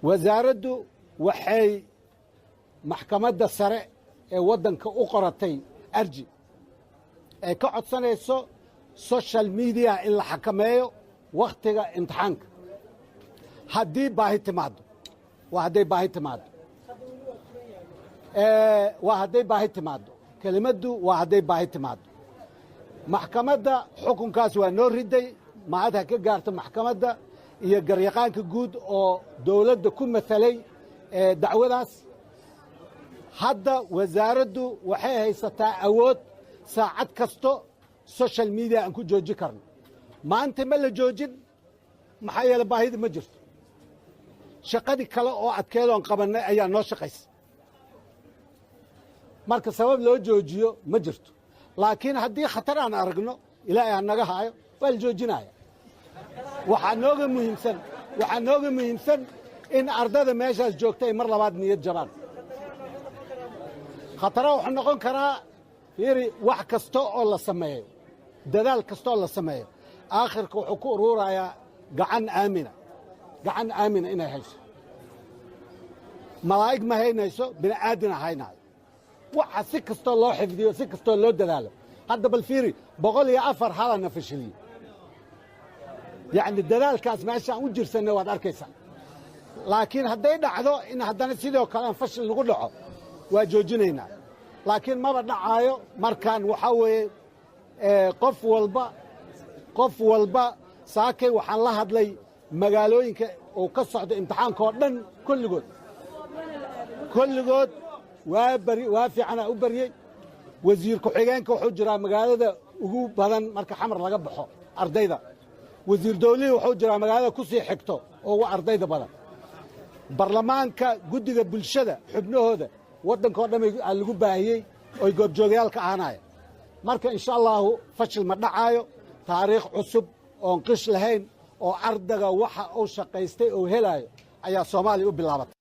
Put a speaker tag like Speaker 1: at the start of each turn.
Speaker 1: Wasaaraddu waxay maxkamadda sare ee waddanka u qoratay arji ay ka codsanayso social media in la xakameeyo wakhtiga imtixaanka haddii baahi timaado. Waa hadday baahi timaado, waa hadday baahi timaado. Kelimaddu waa hadday baahi timaado. Maxkamadda xukunkaas waa noo riday. Mahad ha ka gaarto maxkamadda iyo garyaqaanka guud oo dowladda ku matalay dacwadaas. Hadda wasaaraddu waxay haysataa awood saacad kasto social media aan ku joojin karno. Maanta ma la joojin, maxaa yeele baahida ma jirto. Shaqadii kale oo adkeedoon qabannay ayaa noo shaqaysa. Marka sabab loo joojiyo ma jirto, laakiin haddii khatar aan aragno, Ilaahay ha naga haayo, waa la joojinaya. Waxaa nooga muhiimsan in ardada meeshaas joogta ay mar labaad niyad jabaan. Khatara wuxuu noqon karaa, fiiri, wax kasta oo la sameeyo, dadaal kasta oo la sameeyo, aakhirka wuxuu ku ururayaa gacan aamina. Gacan aamina inay hayso, malaa'ig ma haynayso, bini aadina haynaayo. Waxa si kastoo loo xifdiyo, si kastoo loo dadaalo, hadda bal fiiri, 104 halana fashiliyey. Yacni dadaalkaas meeshaan u jirsanna waad arkaysaa. Laakiin hadday dhacdo in haddana sidoo kale aan fashil nagu dhaco, waa joojinaynaa, laakiin maba dhacaayo. Markaan waxaa weeye qof walba saakay waxaan la hadlay magaalooyinka uu ka socdo imtixaanka oo dhan. Kulligood waa bari, waa fiicanaa u baryey. Wasiir ku-xigeenka wuxuu jiraa magaalada ugu badan marka Xamar laga baxo ardayda. Wasiir dowlihii wuxuu jiraa magaalada ku sii xigto oo ugu ardayda badan. Barlamaanka, guddiga bulshada, xubnahooda waddanka oo dhan aa lagu baahiyey oy goobjoogayaal ka ahaanaya. Marka insha Allahu fashil ma dhacaayo. Taariikh cusub oon qish lahayn oo ardaga waxa uu shaqaystay oo helaayo ayaa Soomaaliya u bilaabatay.